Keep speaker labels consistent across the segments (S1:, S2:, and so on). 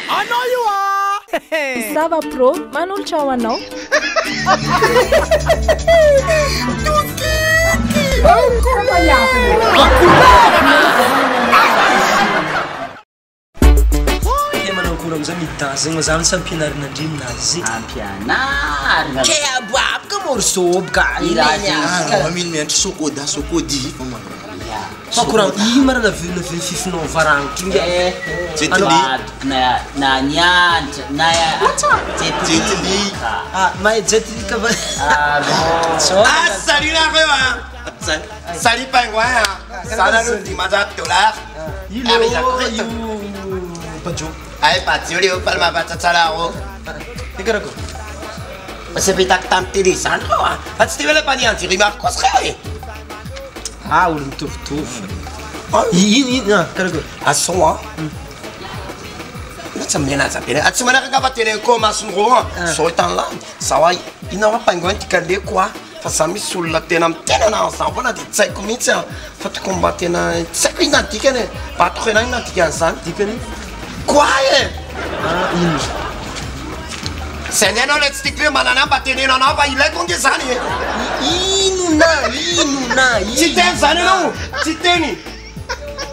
S1: Anao io ah!
S2: Sava Pro manolotra ho anao.
S3: Ke manao akory amizay midanse zegny za tsy ampianarina ndry aminazy.
S4: Ampianarina.
S3: Ke aboabo ka morceau boka.
S5: Ah, mino mianatra sokoda sokodi fa manao.
S3: Fa koragno ino ma raha navelona fifinao varangotry inga?
S4: Eh,
S5: Jet Li.
S4: vadiko na na nianatra na Jet
S5: Jet
S4: Li.
S5: Li.
S3: Ah, mahay Jet Li ka va.
S4: Ah bon.
S5: Ah, salut nareo ah. Salut pingouin ah. Ça nalo 500 dollars.
S3: Io
S5: Ah,
S3: leo
S5: mais
S3: io Bajo.
S5: Ay, patio leo palma patsatsara
S3: E karakory?
S5: Fa pitako tamin'ny télé zany reo ah. Fa tsy te hoe le mpanian'ny Jerry Marcos reo e.
S3: Ah, olo mitovitovy. Ino ino ah, karakory?
S5: Asao ah. Tsy mianaja be. Ah, tsy manaraka fa teneniko mason'ireo ah. Zao hitany lany. Zaho ah, inona hoa pingouin tikaleko ah. Fa za misy olona tena miteny anazy zany foana de tsy haiko mihitsy ah. Fa tokony mba tena tsy haiko inona ny dikany e. Mba atoro anahy inona ny dikan'izany.
S3: Dikany?
S5: Quoi e?
S3: Ah, ino?
S5: Zay ny anao le tsy tiako hoe manana mba teneno anao fa ilaiko ange zany e.
S3: Inona inona inona?
S5: Tsy teny zany ianao. Tsy teny.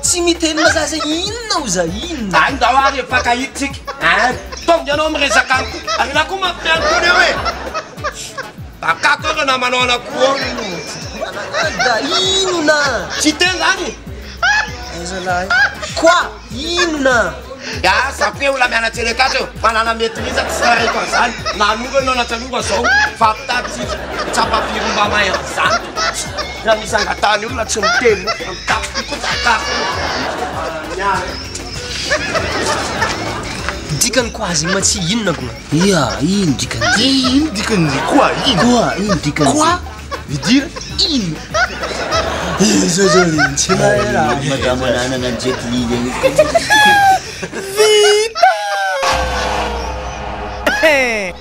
S3: Tsy miteny ma za zay inona ho za inona?
S5: Ay, ndao ary mifankahita tsika. Ah, tonga ianao miresaka amiko. Ary na koa mampiantony eo e. Bakako eo namanao anakoa.
S3: Da inona?
S5: Tsy teny zany.
S3: Aiza lahy? Quoi? Inona?
S5: Ya, za koa olona mianatra eny Ankatso eo. Manana maîtrise tsy sarahiko an'izany. Na anonga ianao na tsy anonga zao. Fampitady tsika. Tsapa-firy mba mahay an'izany. Raha misy angatahany olona tsy miteny. Mitapy koa takako.
S3: Dikany quoi zegny ma tsy inona kona?
S4: Ia, ino dikany?
S6: Ino dikany quoi ino?
S4: Quoi? Ino dikany?
S6: Quoi veut dire ino?
S3: Izy zao tsy mahay raha.
S4: Madame nanana Jet Li zegny.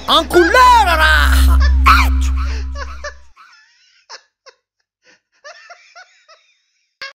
S1: En couleur raha!